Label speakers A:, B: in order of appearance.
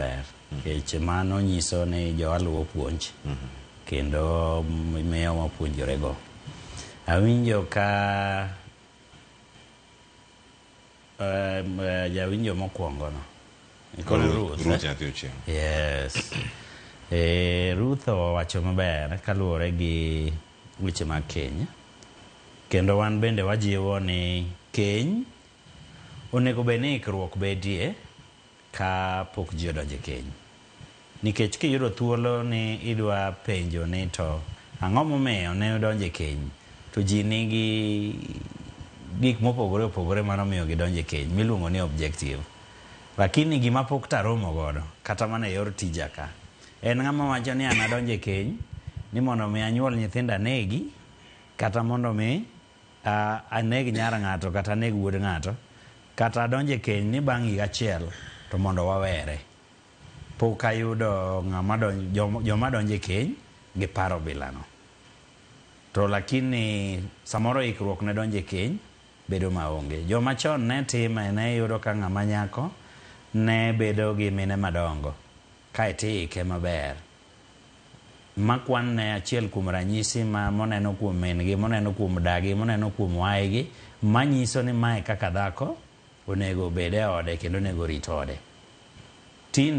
A: maber. Nikech mano nyiso ni jowa luwo puonj kendo miyo wapuonjore go. Awinjo ka jawinjo mokwongo no. Koro Ruth.
B: Ruth nyathi Ochieng.
A: Yes. Ruth owacho maber kaluwore gi weche mag keny. Kendo wan bende wajiwo ni keny onego bed ni ikruok bedie ka pok ji odonjo e keny. Nikech kiyudo thuolo ni idwa penjo ni to ang'o momiyo ne udonjo e keny, to ji nigi gik mopogore opogore manomiyo gidonjo e keny miluongo ni objective. Lakini gima pok taromo godo kata mana e yor tija ka en ng'ama wacho ni an adonjo e keny ni mondo mi anyuol nyithindo anegi kata mondo mi aneg nyar ng'ato kata aneg wuod ng'ato kata adonjo e keny ni bang' higa achiel to mondo wawere. Pok ayudo ng'ama joma donjo e keny gi paro bilano. To lakini samoro ikruok ne donjo e keny bedo maonge. Joma chon ne time ne iyudo ka ng'ama nyako ne bedo gi mine madongo kaeto iike maber. Ma kwan ne achiel kuom ranyisi ma moneno kuom min gi, moneno kuom dagi, moneno kuom waigi, manyiso ni mae kaka dhako onego obed e ode kendo onego orit ode. Tinde